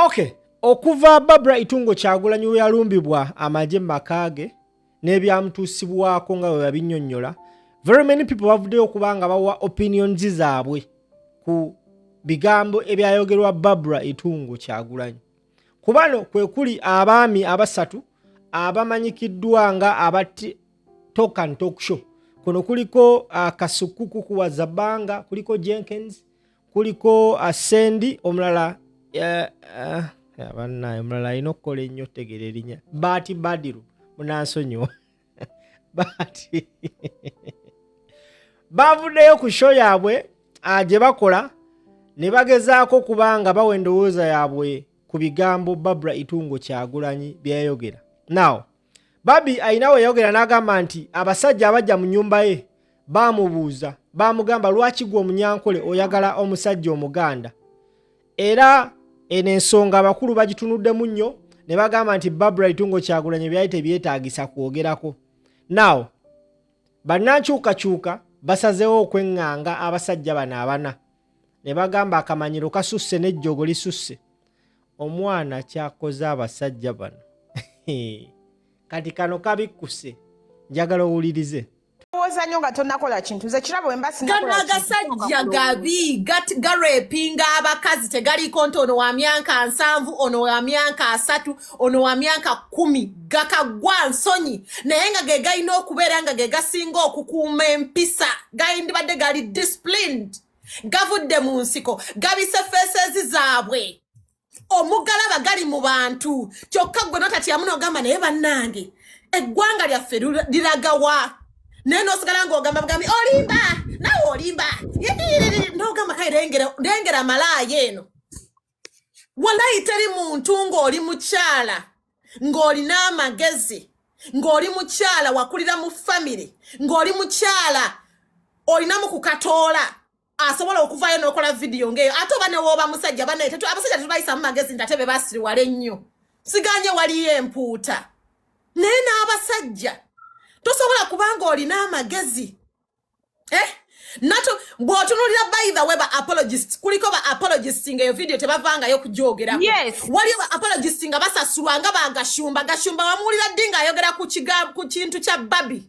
Okay, okuva Barbara Itungo Kyagulanyi we yalumbibwa amagye mu maka ge n'ebyamutuusibwako nga bwe babinnyonnyola, very many people bavuddeyo okuba nga bawa opinions zaabwe ku bigambo ebyayogerwa Barbara Itungo Kyagulanyi. Ku bano kwe kuli abaami abasatu abamanyikiddwa nga aba Talk and Talk Show. Kuno kuliko Kasuku Kukuwa Zabanga, kuliko Jenkins, kuliko Sendi, omulala bannaye, omulala alina okukola ennyo otegeera erinnya, Baati Badiru, munansonyiwa. Baati bavuddeyo ku show yaabwe gye bakola ne bagezaako kubanga bawa endowooza yaabwe ku bigambo Barbara Itungo Kyagulanyi byeyayogera. Now Barbie ayina we yayogera n'agamba nti abasajja abajja mu nnyumba ye baamubuuza, baamugamba, "Lwaki gwe Omunyankole oyagala omusajja Omuganda?" Era eno ensonga abakulu bagitunuddemu nnyo ne bagamba nti Barbara Itungo Kyagulanyi byali tebyetaagisa kwogerako. Now bannankyukakyuka basazeewo okweŋŋanga abasajja bano abana ne bagamba akamanyiro kasusse n'ejjogo lisusse. Omwana kyakoze abasajja bano kati kano kabikkuse, njagala owulirize. Olowooza nnyo nga tonnakola kintu. Nze kirabo bwe mba Gano sinakola kintu, agasajja gabi garepinga abakazi. Tegaliko nti ono wa myaka 70, ono wa myaka 30, ono wa myaka 10. Gakaggwa nsonyi, naye nga ge galina okubeera nga ge gasinga okukuuma empisa, gayindibadde gali disciplined, gavudde mu nsiko, gabise faces zaabwe, omugalaba gali mu bantu. Kyokka gwe notatyamu n'ogamba, "Naye bannange, eggwanga lyaffe liragawa?" Naye n'osigala ng'ogamba bugambi, "Olimba naawe, olimba." N'ogamba, "Kale lengera malaaya eno." Walayi teri muntu ng'oli mukyala, ng'olina amagezi, ng'oli mukyala wakulira mu famire, ng'oli mukyala olinamu ku katoola, asobola okuvayo n'okola vidiyo ng'eyo. Ate oba newooba musajja, banaye abasajja tetubayisamu magezi nti ate be basiriwala ennyo. Siganye waliyo empuuta, naye n'abasajja tosobola kubanga olina amagezi, eh? Nato bw'otunuulira, by the way, ba apologists, kuliko ba apologists nga eyo video tebavangayo kugyogerako. Waliyo ba apologists nga basasulwa nga bagashumba. Gashumba wamuwulira ddi ng'ayogera ku kintu kya Barbie?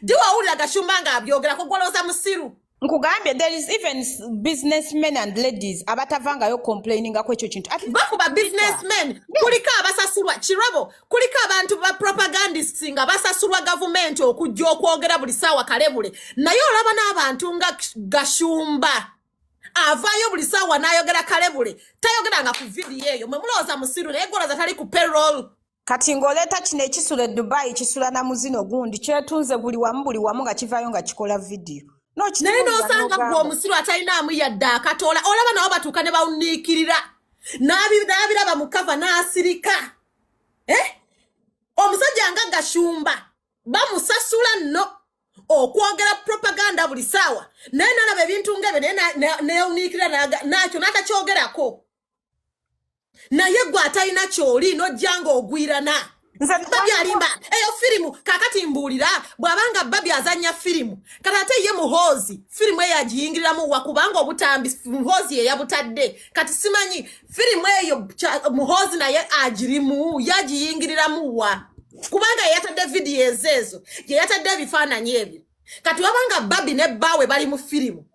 Ddi wawulira Gashumba ng'abyogerako? Gwolowooza musiru? Nkugambye, there is even businessmen and ladies abatavangayo complaininga ku ekyo kintu. At least Bakuba businessmen, kuliko abasasulwa kirabo, kuliko abantu ba propagandists nga basasulwa gavumenti okujja okwogera buli saawa kalebule. Naye olaba n'abantu nga Gashumba avaayo buli saawa n'ayogera kalebule, tayogeranga ku vidiyo eyo. Mwe mulowooza musiru, naye gwolowooza tali ku payroll? Kati ng'oleeta kino ekisula e Dubai, kisula na muzino gundi kyetunze buli wamu, buli wamu nga kivaayo nga kikola vidiyo. Naye n'osanga gwe omusiru atalinaamu yadde akatoola, olaba nabo batuuka ne bawuniikirira. N'abiraba mu kava n'asirika. Eh? Omusajja nga Gashumba bamusasula nno okwogera propaganda buli saawa, naye nalaba ebintu ngaebyo, naye newuniikirira nakyo n'atakyogerako. Naye gwe atalina kyoli nojja nga ogwirana. Barbie alimba, eyo firimu. Kakati mbuulira, bw'abanga Barbie azanya firimu, kati ate ye Muhoozi firimu eyo agiyingiriramu wa? Kubanga obutambi Muhoozi ye yabutadde. Kati simanyi firimu eyo Muhoozi naye agirimu, yagiyingiriramu wa? Kubanga ye yatadde vidiyo ezeezo, ye yatadde ebifaananyi ebyo. Kati wabanga Barbie ne bbaawe bali mu firimu,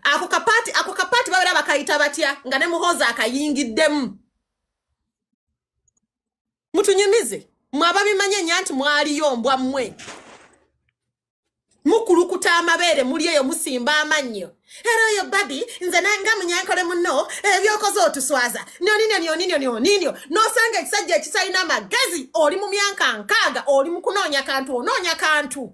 ako kapaati babeera bakayita batya nga ne Muhoozi akayingiddemu? Mutunyumize mwe ababimanyi enya nti mwaliyo mbwa mmwe mukulukuta amabeere, muli eyo musimba amannyo. Era oyo Barbie, nze nga Munyankole muno, ebyokoze otuswaza nyoninyo nyoninyo nyoninyo. N'osanga ekisajja ekitalina magezi, oli mu myaka 60, oli mu kunoonya kantu, onoonya kantu.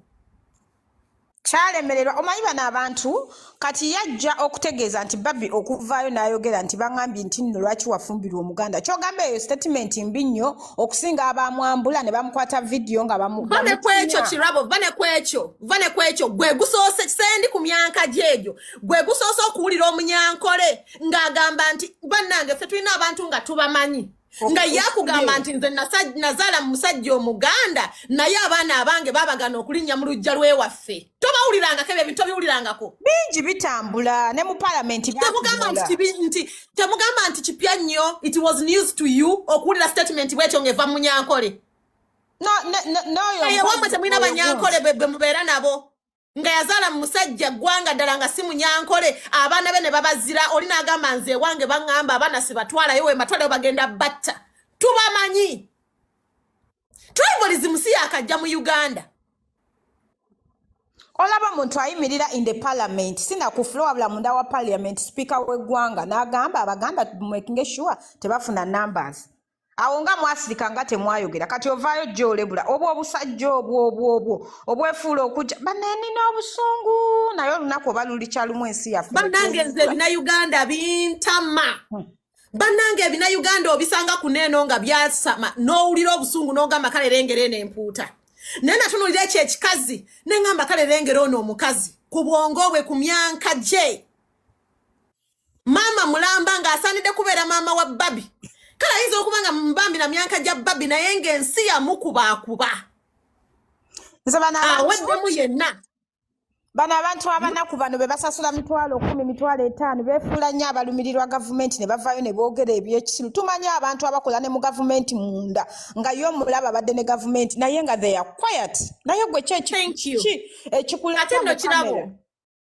Kyalemererwa. Omanyi bano abantu, kati yajja okutegeeza nti Barbie okuvaayo n'ayogera nti baŋambye nti nno lwaki wafumbirwa Omuganda, kyogamba eyo statement mbi nnyo okusinga abamwambula ne bamukwata vidiyo nga Va ne kwekyo. Bamutinya. Kirabo, va ne kwekyo, va ne kwekyo. Gwe gusoose sendi ku myanka gyegyo, gwe gusoose okuwulira Omunyankole ng'agamba nti bannange ffe tulina abantu nga tubamanyi. Nga ye akugamba nti nze nazaala mu musajja Omuganda, naye abaana abange babagana okulinnya mu luggya lw'ewaffe. Tobawulirangako ebyo ebintu? Tobiwulirangako? Bingi bitambula ne mu palamenti. Temugamba nti temugamba nti kipya nnyo. It was news to you okuwulira statement bwetyo ng'eva mu Munyankole? N'oyo Ewammwe temulina Banyankole be mubeera nabo, nga yazaala mu musajja ggwanga ddala nga si Munyankole, abaana be ne babazira? Oli n'agamba, "Nze ewange baŋŋamba abaana sibatwalayo, we mbatwalayo bagenda batta." Tubamanyi. Tribalism si yakajja mu Uganda. Olaba omuntu ayimirira in the parliament, sina ku floor, wabula munda wa parliament, speaker w'eggwanga n'agamba Abaganda making sure tebafuna numbers. Awo nga mwasirika nga temwayogera. Kati ovaayo gy'olebula obwo obusajja obwo obwo obwo obwefuula okujja banenina obusungu, naye olunaku oba luli kyalumu ensi yaffe. Bannange, nze Ebinayuganda bintama. Bannange, Ebinayuganda obisanga ku neeno nga byasama, n'owulira obusungu n'ogamba, "Kale lengera eno empuuta." Naye natunuulira ekyo ekikazi ne ŋŋamba, "Kale lengera ono omukazi ku bwongo bwe, ku myanka gye." Maama mulamba ng'asaanidde kubeera maama wa Babi. Kale ayinza okuba nga mbambi na myanka gya Babi, naye ng'ensi yamukubaakuba. Nze bano abantu Aweddemu yenna. Bano abantu abanaku bano be basasula 100,000, 50,000, beefuula nnyo abalumirirwa gavumenti ne bavaayo ne boogera ebyekisiru. Tumanyi abantu abakola ne mu gavumenti munda, nga ye omulaba abadde ne gavumenti, naye nga they are quiet. Naye gwe ki Thank you. ki ekikuleeta Ate nno mu kirabo kamera?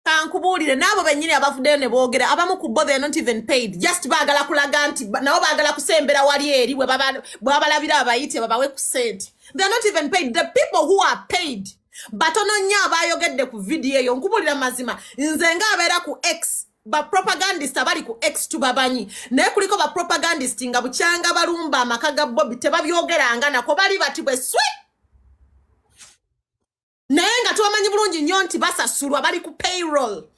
Kankubuulire, n'abo bennyini abavuddeyo ne boogera, abamu ku bo they are not even paid, just baagala kulaga nti nabo baagala kusembera wali eri bwe babalabira abayite babawe ku ssente. They are not even paid. The people who are paid batono nnyo abayogedde ku vidiyo eyo. Nkubuulira mazima, nze ng'abeera ku X, bapropagandist abali ku X tubabanyi, naye kuliko bapropagandist nga bukyanga balumba amaka ga Bobi tebabyogeranga nako, bali bati bwe swi, naye nga tubamanyi bulungi nnyo nti basasulwa, bali ku payroll.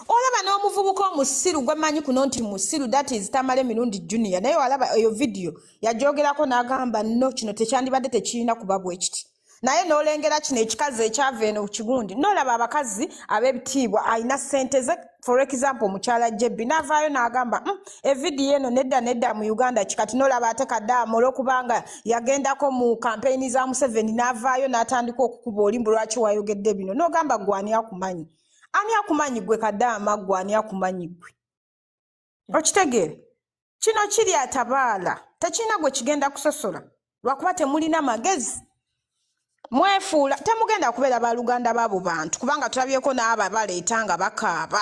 Olaba n'omuvubuka omusiru gwe mmanyi kuno nti musiru, that is Tamale Emirundi Junior, naye walaba eyo vidiyo yajogerako n'agamba, "No, kino tekyandibadde, tekirina kuba bwe kiti." Naye n'olengera kino ekikazi ekyava eno kigundi, n'olaba abakazi ab'ebitiibwa alina ssente ze, for example omukyala Jebbi, n'avaayo n'agamba, evidiyo eno nedda, nedda, mu Uganda kikati." N'olaba ate Kadaamu, olw'okubanga yagendako mu kampeyini za Museveni, n'avaayo n'atandika okukuba olimbu, "Lwaki wayogedde bino?" N'ogamba, "Gwe ani akumanyi? Ani akumanyi gwe Kadaama? Gwe ani akumanyi gwe?" Okitegeere, kino kiri atabaala, tekirina gwe kigenda kusosola, lwakuba temulina magezi, mwefuula temugenda kubeera baluganda b'abo bantu, kubanga tulabyeko n'abo baleeta nga bakaaba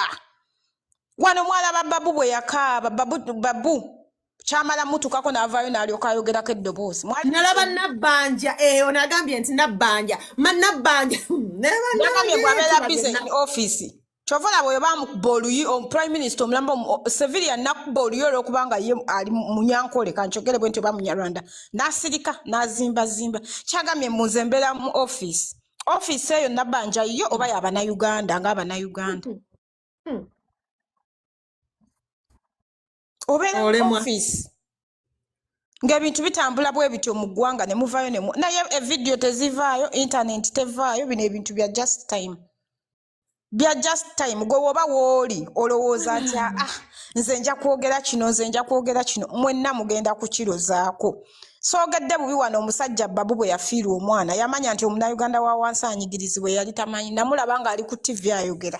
wano. Mwalaba Babu bwe yakaaba. Babu, Babu kyamala mutukako n'avaayo n'alyoka ayogerako eddoboozi. Nalaba Nabbanja eyo nagambye nti Nabbanja ma Nabbanja. Nagambye bw'abeera busy in office, kyova olaba oyo bamukuba oluyi prime minister omulamba civilian nakuba oluyi olwokubanga ye ali Munyankole, kankyogere bwe nti, oba Munyarwanda, n'asirika n'azimbazimba. Kyagambye, "Muze mbeera mu office." Office eyo Nabbanja yo oba y'Abannayuganda ng'Abannayuganda obeera mu Olemwa. office ng'ebintu bitambula bwe bityo mu ggwanga ne muvaayo ne naye evidiyo tezivaayo, internet tevaayo. Bino ebintu bya just time, bya just time. Gwe woba wooli olowooza nti, "Ah, nze nja kwogera kino, nze nja kwogera kino," mwenna mugenda kukirozaako. Soogedde bubi wano. Omusajja Babu bwe yafiirwa omwana, yamanya nti Omunnayuganda wa wansi anyigirizibwe. Yali tamanyi, namulaba ng'ali ku TV ayogera,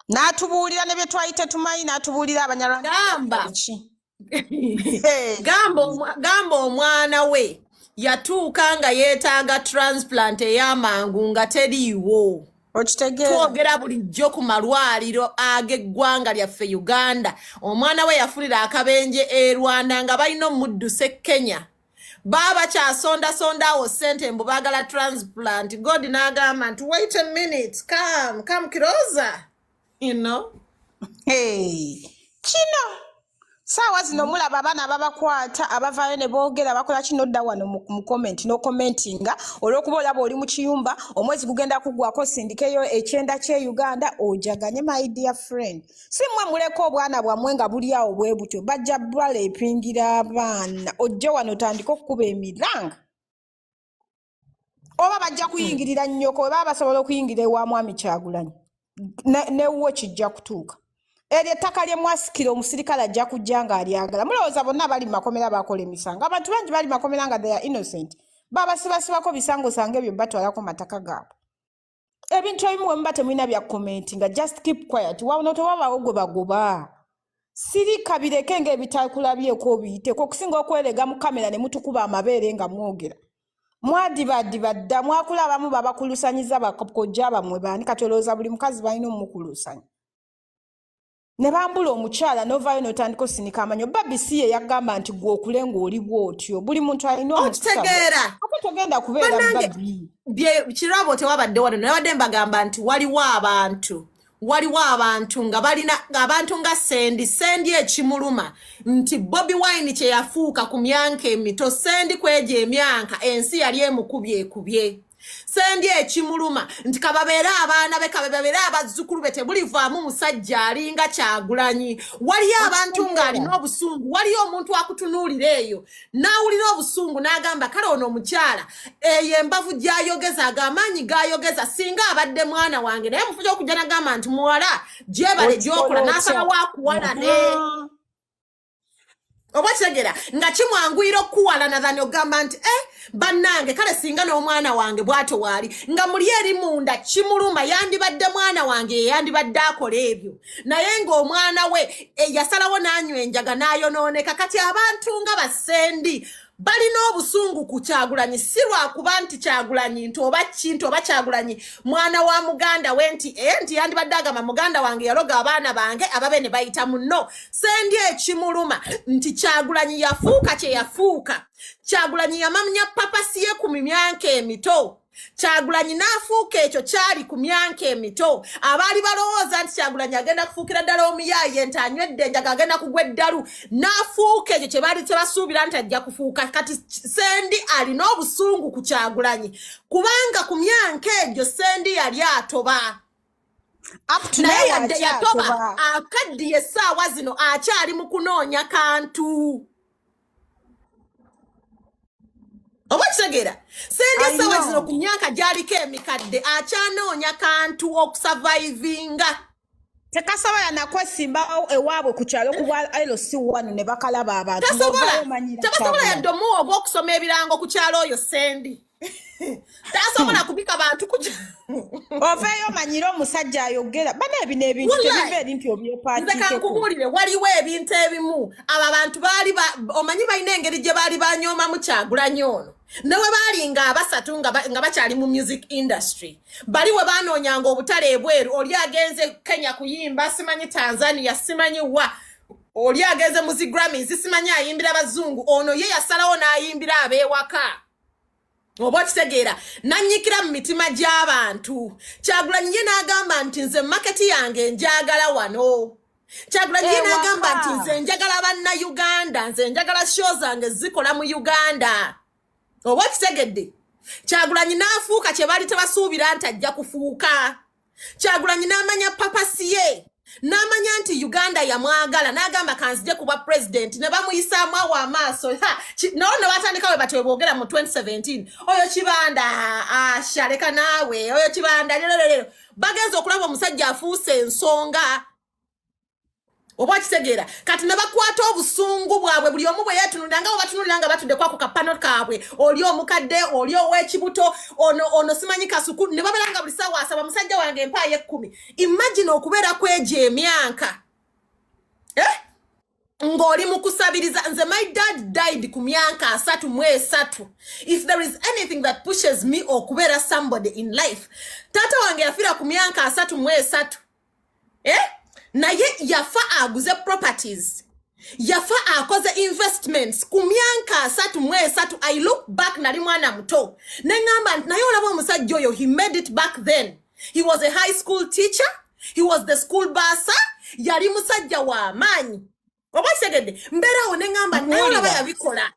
n'atubuulira ne bye twali tetumanyi, n'atubuulira Abanyarwanda. Gamba. Ki? Hey. Gamba omwana we yatuuka nga yeetaaga transplant ey'amangu nga teriiwo. Okitegeera? Twogera bulijjo ku malwaliro ag'eggwanga lyaffe Uganda. Omwana we yafunira akabenje e Rwanda nga balina omuddusa e Kenya, baba bakyasondasonda awo ssente mbu baagala transplant. God n'agamba nti, "Wait a minute, come, come closer, you know." Hey. Kino saawa zino mulaba abaana ababakwata, abavaayo ne boogera, bakola kino. Dda wano mu comment n'ocommentinga olw'okuba olaba oli mu kiyumba, omwezi gugenda kuggwako, sindikeyo ekyenda kye Uganda ojaganye. My dear friend, si mmwe muleka obwana bwammwe nga buli awo bwe butyo, bajja baleepingira abaana. Ojje wano otandike okukuba emiranga, oba bajja kuyingirira nnyoko. Bwe baba basobola okuyingira ewa Mwami Kyagulanyi, newuwo kijja kutuuka. Eryo ettaka lye mwasikira, omusirikale ajja kujja ng'alyagala. Mulowooza bonna bali mu makomera bakola emisango? Abantu bangi bali makomera nga they are innocent, babasibasibako bisangosango ebyo, batwalako mataka gaabwe. Ebintu ebimu we muba temulina bya comment nga just keep quiet. Wano tewabaawo gwe bagoba. Sirika, bireke ng'ebitakulabyeko, obiyiteko, okusinga okwerega mu kamera ne mutukuba amabeere nga mwogera. Mwadibadiba dda, mwakula abamu babakulusanyiza bakojja bammwe baani. Kati olowooza buli mukazi balina omukuluusanya ne bambula omukyala, n'ovaayo n'otandika osinika amanyo. Babi si ye yagamba nti gwe okule ng'oli bw'otyo. Buli muntu alina omukisa gwe. Okitegeera? Ate togenda kubeera Bannange, Babi. Bye kirabo tewabadde wano, nabadde mbagamba nti waliwo abantu nga balina abantu nga Sendi. Sendi ekimuluma nti Bobi Wine kye yafuuka ku myanka emito, Sendi kwegyo emyanka ensi yali emukubye ekubye. Sendi ekimuluma nti kababeere abaana be, kababeere abazzukulu be, tebulivaamu musajja alinga Kyagulanyi. Waliyo abantu ng'alina obusungu, waliyo omuntu akutunuulira eyo n'awulira obusungu n'agamba, kale ono omukyala eyo embavu gy'ayogeza, ago amaanyi g'ayogeza, singa abadde mwana wange. Naye mufuja okujja n'agamba nti muwala, gyebale gy'okola, Okikola otya? N'asalawo akuwalane. Oba kitegeera nga kimwanguyira okukuwalana thani ogamba nti eh, bannange, kale singa n'omwana wange bw'atyo waali, nga muli eri munda kimuluma, yandibadde mwana wange ye yandibadde akola ebyo, naye ng'omwana we yasalawo n'anywa enjaga n'ayonooneka. Kati abantu nga Basendi balina obusungu ku Kyagulanyi, si lwakuba nti Kyagulanyi nti oba ki, nti oba Kyagulanyi mwana wa muganda we, nti nti yandibadde agamba muganda wange yaloga abaana bange ababe ne bayita muno. Sendi ekimuluma nti Kyagulanyi yafuuka kye yafuuka. Kyagulanyi yamanya purpose ye ku mimyanka emito. Kyagulanyi n'afuuka ekyo kyali ku myanka emito. Abaali balowooza nti Kyagulanyi agenda kufuukira ddala omuyaaye, nti anywedde enjaga agenda kugwa eddalu, n'afuuka ekyo kye baali tebasuubira nti ajja kufuuka. Kati Sendi alina obusungu ku Kyagulanyi kubanga ku myanka egyo Sendi yali atoba. Up to Naye now yadde yatoba, akyatoba. Akaddiye essaawa zino akyali mu kunoonya kantu. Oba kitegeera, Sendi I essaawa zino know. ku myaka gy'aliko emikadde akyanoonya kantu okusurvivinga. Tekasobola nakwesimbawo ewaabwe ku kyalo ku bwa LC1 ne bakalaba abantu. Tasobola. Ng'ovaayo omanyira Tebasobola Kyagulanyi. yadde omuwa ogw'okusoma ebirango ku kyalo. Oyo Sendi tasobola kubika bantu ku Oveeyo omanyire omusajja ayogera bana ebino ebintu Wallahi. tebiva eri nti Nze obyepaatiikeko. Kankubuulire, waliwo ebintu ebimu abo abantu baali omanyi balina engeri gye baali banyoomamu Kyagulanyi ono, ne we baali nga abasatu nga bakyali mu music industry, bali we banoonyanga obutale ebweru. Oli agenze Kenya kuyimba, simanyi Tanzania, simanyi wa, oli agenze mu zi Grammys, simanyi ayimbira bazungu. Ono ye yasalawo n'ayimbira ab'ewaka. Oba okitegeera, nannyikira mu mitima gy'abantu. Kyagulanyi ye n'agamba nti nze market yange njagala wano. Kyagulanyi ye n'agamba nti Ewaka. nze njagala Bannayuganda, nze njagala show zange zikola mu Uganda. Oba okitegedde, Kyagulanyi n'afuuka kye baali tebasuubira nti ajja kufuuka. Kyagulanyi n'amanya purpose ye, n'amanya nti Uganda yamwagala, n'agamba kanzije kuba president, ne bamuyisaamu awo amaaso. Ha, nawo ne batandika we batyo boogera mu 2017, oyo Kibanda ashaleka naawe, oyo Kibanda lererero. Bagenza okulaba omusajja afuuse ensonga. Oba okitegeera, kati ne bakwata obusungu bwabwe, buli omu bwe yeetunulira nga bwe batunulira nga batudde kwako kapano kaabwe, oli omukadde, oli ow'ekibuto, ono simanyi kasuku, ne babeera nga buli ssaawa asaba musajja wange empaayo 10. Imagine okubeera kwegyo emyanka, eh? Ng'oli mu kusabiriza. Nze my dad died ku myaka 33. If there is anything that pushes me okubeera somebody in life, taata wange yafiira ku myaka 33, eh? Naye yafa aguze properties, yafa akoze investments ku myaka 33. I look back, nali mwana muto, neŋŋamba nti naye olaba omusajja oyo, he made it back then. He was a high school teacher, he was the school bursar, yali musajja w'amaanyi. Oba kitegedde, mbeerawo neŋŋamba naye olaba Nkuwulira. yabikola,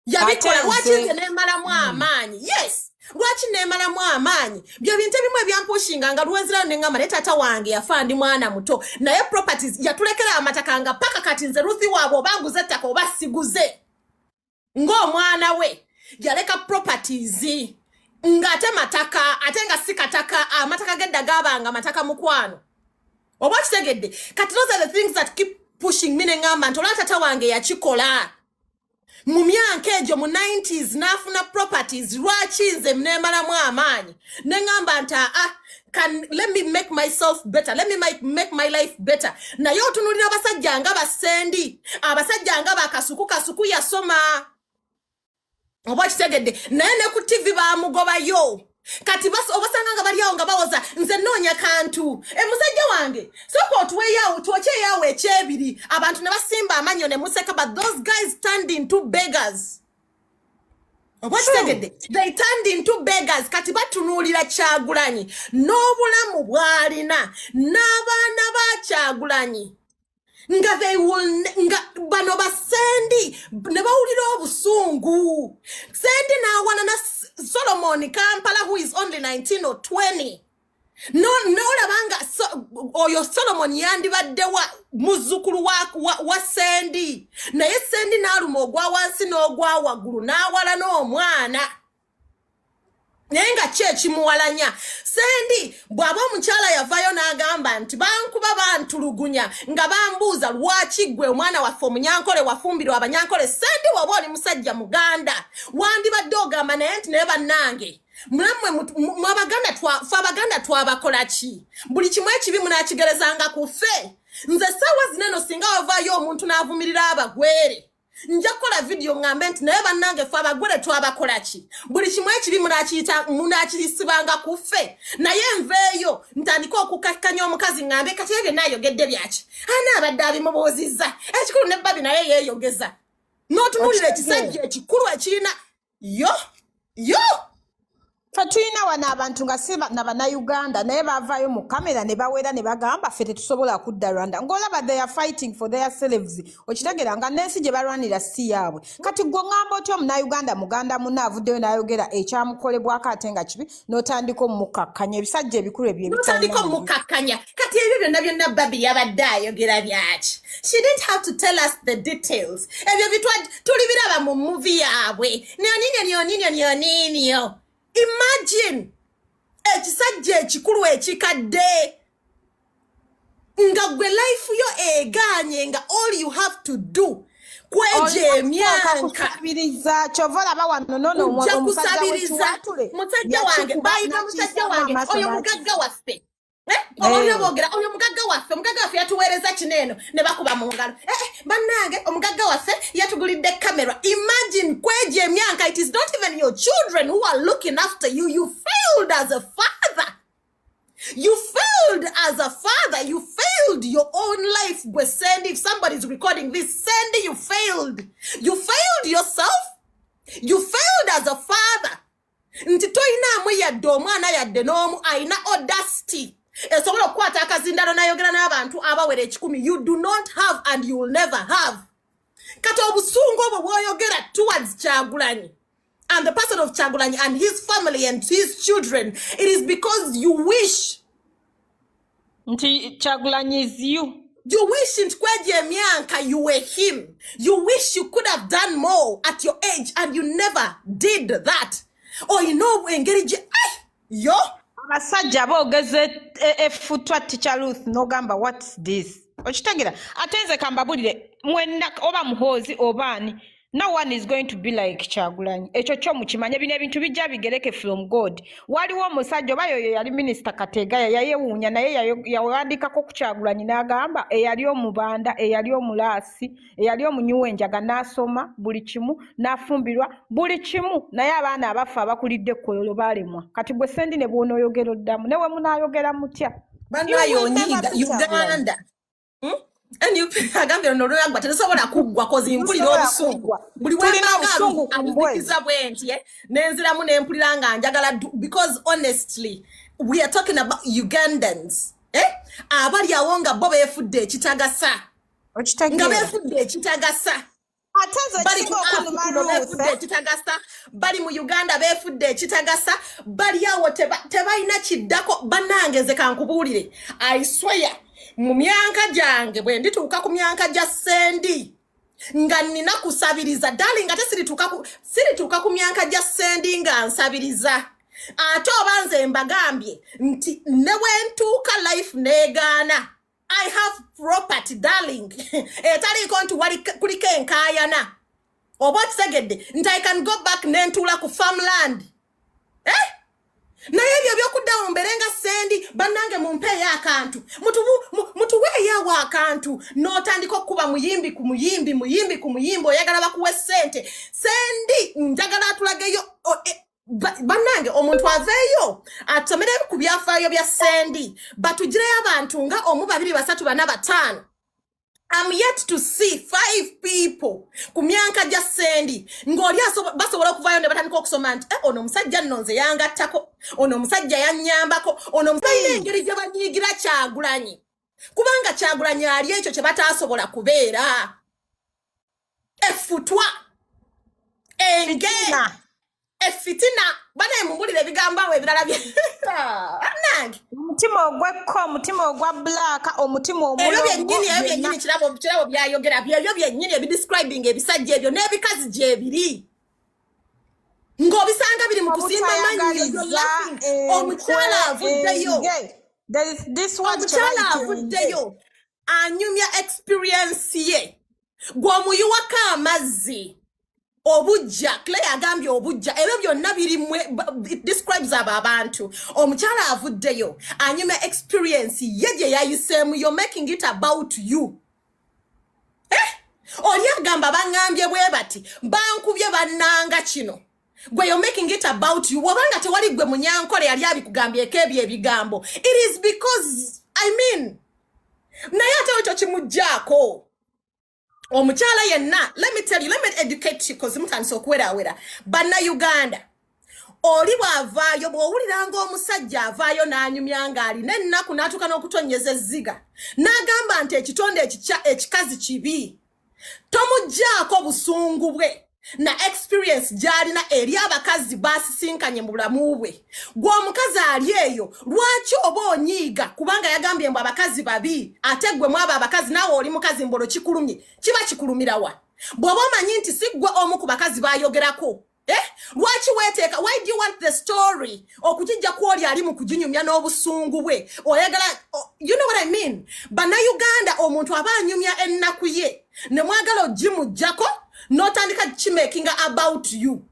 yabikola. Ate Lwaki nze nze nemalamu amaanyi? Yes, lwaki nemalamu amaanyi? Bye bintu ebimu ebyampushinga nga lwenzirayo neŋŋamba naye taata wange yafa ndi mwana muto, naye properties yatulekera, amataka nga paka kati nze Ruthi waabwe, oba nguze ettaka oba siguze, ng'omwana we yaleka properties ng'ate mataka, ate nga si kataka, amataka gedda gaabanga mataka mukwano. Oba okitegedde? Kati those are the things that keep pushing me, neŋŋamba nti olwa tata wange yakikola mu myaka egyo mu 90s n'afuna properties, lwaki nze neemalamu amaanyi neŋŋamba nti aa, can let me make myself better, let me make my life better? Naye otunulira abasajja nga basendi, abasajja nga bakasuku. Kasuku yasoma, oba okitegedde? Naye ne ku TV bamugobayo. Kati obasanga nga bali awo nga bawoza, "Nze nnoonya kantu." E musajja wange, sooka otuweeyawo, twokyeyawo ekyebiri. Abantu ne basimba amannyo ne museka, but those guys turned into beggars, oba okitegedde? They turned into beggars. Kati batunuulira Kyagulanyi n'obulamu bw'alina n'abaana ba Kyagulanyi nga they will nga bano basendi ne bawulira obusungu. Sendi n'awanana Solomon Kampala, who is only 19 or 20. No, nolaba nga so, oyo Solomon yandibadde wa muzzukulu wa Sendi, naye Sendi n'aluma ogwa wansi n'ogwa waggulu n'awala n'omwana. Naye nga ki ekimuwalanya Sendi? Bw'aba omukyala yavayo n'agamba nti bankuba, bantulugunya nga bambuuza, "Lwaki ggwe omwana waffe omunyankole wafumbirwa abanyankole?" Sendi, bw'oba oli musajja muganda, wandibadde ogamba naye nti, "Naye bannange, mulammwe mu Abaganda, ffe Abaganda twabakola ki? Buli kimu ekibi munaakigerezanga ku ffe?" Nze essaawa zineno singa wavaayo omuntu n'avumirira abagwere, nja kukola vidiyo ŋŋambe nti, "Naye bannange, ffe abagwere twabakola ki? Buli kimu ekibi munaakiyisibanga ku ffe?" Naye nveeyo ntandike okukakkanya omukazi, ŋŋambe, "Kati ebyo byonna ayogedde byaki? Ana abadde abimubuuzizza?" Ekikulu ne Babi naye yeeyogeza n'otunuulira ekisajja ekikulu ekirina yo yo. Ffe tulina wano abantu nga si na Bannayuganda, naye bavaayo mu kamera ne bawera ne bagamba, "Ffe tetusobola kudda Rwanda." Ng'olaba they are fighting for their selves, okitegeera nga n'ensi gye balwanira si yaabwe. Kati gwe ŋŋamba otya Omunnayuganda muganda munne avuddeyo n'ayogera ekyamukolebwako ate nga kibi, n'otandika omumukakkanya? Ebisajja ebikulu ebyo Notandika ebitalina omukakkanya. Kati ebyo byonna byonna Babi yabadde ayogera byaki? She didn't have to tell us the details. Ebyo bitwa tulibiraba mu movie yaabwe. Nyoninyo nyoninyo nyoninyo. Imagine ekisajja ekikulu ekikadde nga gwe life yo egaanye, nga all you have to do kweja emyanka. Kusabiriza. Kyova olaba wano nono Kujja omusajja kusabiriza. W'ekiwatule Musajja wange, yakikuba bayita musajja n'akiyisaamu wange amaaso oyo n'aki- mugagga waffe. Eh, oba boogera oyo mugagga waffe, omugagga waffe yatuweereza kino eno, ne bakuba mu ngalo. Eh, eh, bannange, omugagga waffe yatugulidde kamera. Imagine kweja emyanka. It is not even your children who are looking after you. You failed as a father. You failed as a father. You failed your own life. Gwe Sandy, if somebody's recording this, Sandy, you failed. You failed yourself. You failed as a father. Nti toyinaamu yadde omwana yadde n'omu ayina audacity esobola okukwata akazindalo n'ayogera n'abantu abawera 100. You do not have and you will never have. Kati obusungu obwo bw'oyogera towards Kyagulanyi and the person of Kyagulanyi and his family and his children, it is because you wish nti Kyagulanyi is you. You wish nti kweja emyanka you were him. You wish you could have done more at your age and you never did that. Oyina engeri gye, ai yo. Abasajja boogeza effutwa, Teacher Ruth, n'ogamba, "What's this?" Okitegeera? Ate nze kambabulire mwenna, oba Muhoozi oba ani, no one is going to be like Kyagulanyi. Ekyo kyo mukimanye. Bino ebintu bijja bigereke from God. Waliwo omusajja oba yoyo yali Minisita Kategaya, yayewuunya, naye yawandiikako ku Kyagulanyi n'agamba eyali omubanda, eyali omulaasi, eyali omunywi w'enjaga, n'asoma buli kimu, n'afumbirwa buli kimu, naye abaana abaffe abakulidde ekkololo baalemwa. Kati gwe Sendi, ne bw'onooyogera oddamu, ne we munaayogera mutya, Bannaye, you will never onyiiga be Kyagulanyi. Uganda. NUP agambye luno lulagwa terusobola kuggwa kozi mpulira Terusobola obusungu. kuggwa. Buli Tulina wembanga obusungu ku mbwa ezo. abuzikiza bwe nti, eh, nenziramu nempulira nga njagala because honestly we are talking about Ugandans, eh? Abali awo nga bo beefudde ekitagasa, nga Okitegeera? beefudde ekitagasa. Ate nze Bali ku ekisinga app okunuma, kuno Ruth, beefudde ekitagasa, bali mu Uganda beefudde ekitagasa, bali awo tebalina kiddako. Bannange, nze kankubuulire, I swear, mu myanka gyange bwe ndituuka ku myanka gya Sendi nga nina kusabiriza darling, ate sirituuka ku myanka gya Sendi nga nsabiriza. Ate oba nze mbagambye nti ne bwe ntuuka life neegaana. I have property, darling, etaliiko nti wali kuliko enkaayana. Oba okitegedde nti I can go back nentuula ku farmland, eh? Naye ebyo byokuddawo mbeere nga Sendi, bannange mumpeeyo akantu, mutuweeyo awo akantu, n'otandika okukuba muyimbi ku muyimbi, muyimbi ku muyimbi, oyagala bakuwe ssente. Sendi njagala atulageyo bannange omuntu aveeyo atusomere ku byafaayo bya Sendi, batugireyo abantu nga omu, babiri, basatu, bana, bataano. I'm yet to see five people ku myaka gya Sendi ng'oli basobola okuvaayo ne batandika okusoma nti, "Eh, ono omusajja nno nze yangattako, ono omusajja yannyambako, ono omusajja." Engeri gye banyiigira Kyagulanyi, kubanga Kyagulanyi ali ekyo kye bataasobola kubeera, effutwa, enge, Fitina. Effitina. Banaye mumbulira ebigambo awo ebirala bye nange. Omutima ogw'ekko, omutima ogwa black, omutima Ebyo omulongo. byennyini, ebyo Byonna. byennyini. Kirabo byayogera byebyo byennyini ebidescribing ebisajja ebyo n'ebikazi gyebiri, ng'obisanga biri mu kusimba mannyo. You're Obutayagaliza. laughing. Omukyala avuddeyo. Enge. There is this word kye Omukyala bayita enge. avuddeyo anyumya experience ye, gw'omuyiwako amazzi obujja. Clay agambye obujja, ebyo byonna birimwe, it describes abo abantu. Omukyala avuddeyo anyumya experience ye gye yayiseemu, you're making it about you, eh? Oli agamba baŋŋambye bwe bati, bankubye, bannanga kino, gwe you're making it about you. Wabanga tewali gwe munyankole yali abikugambyeko ebyo ebigambo, it is because, I mean, naye ate ekyo kimugjaako omukyala yenna. Let me tell you, let me educate you, cause mutandise okuwerawera Bannayuganda. Oli bw'avaayo, bw'owuliranga omusajja avaayo n'anyumya ng'alina ennaku, n'atuuka n'okutonyeza ezziga, n'agamba nti ekitonde ekikazi kibi, tomuggyaako busungu bwe na experience gy'alina eri abakazi basisinkanye mu bulamu bwe. Gwe omukazi ali eyo, lwaki oba onyiiga kubanga yagambye mbu abakazi babi, ate gwe mwabo abakazi naawe oli mukazi, mbolo kikulumye? Kiba kikulumirawa bw'oba omanyi nti si ggwe omu ku bakazi bayogerako? Eh? Lwaki weeteeka? Why do you want the story okukijja ku oli ali mu kuginyumya n'obusungu bwe? Oyagala you know what I mean? Bannayuganda, omuntu aba anyumya ennaku ye ne mwagala ogimuggyako n'otandika kimakinga about you.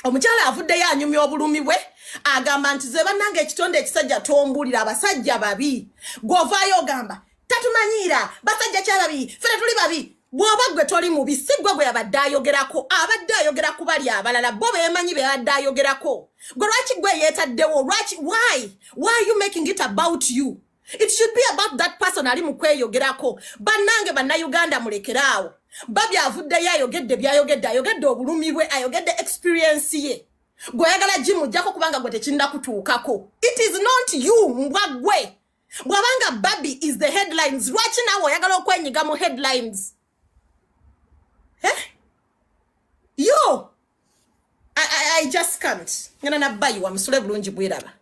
Omukyala avuddeyo anyumya obulumi bwe, agamba nti ze bannanga ekitonde ekisajja tombulira, abasajja babi. Gw'ovaayo ogamba tatumanyiira, basajja kyababi, ffe tetuli babi. Bw'oba gwe toli mubi, si gwe gwe yabadde ayogerako, abadde ayogera ku bali abalala, bo beemanyi be yabadde ayogerako. Gwe lwaki gwe yeetaddewo? Lwaki? Why are you making it about you? It should be about that person ali mu kweyogerako. Bannange Bannayuganda, mulekeraawo. Babi avuddeyo ayogedde byayogedde, ayogedde obulumi bwe, ayogedde experience ye. Gweoyagala gimuggyako kubanga gwe tekinna kutuukako. It is not you, mbwa gwe. Bw'abanga Babi is the headlines, lwaki naawe oyagala okwenyiga mu headlines, eh? Yo, I just can't. Ngenda nabbayiwa musule bulungi bweraba.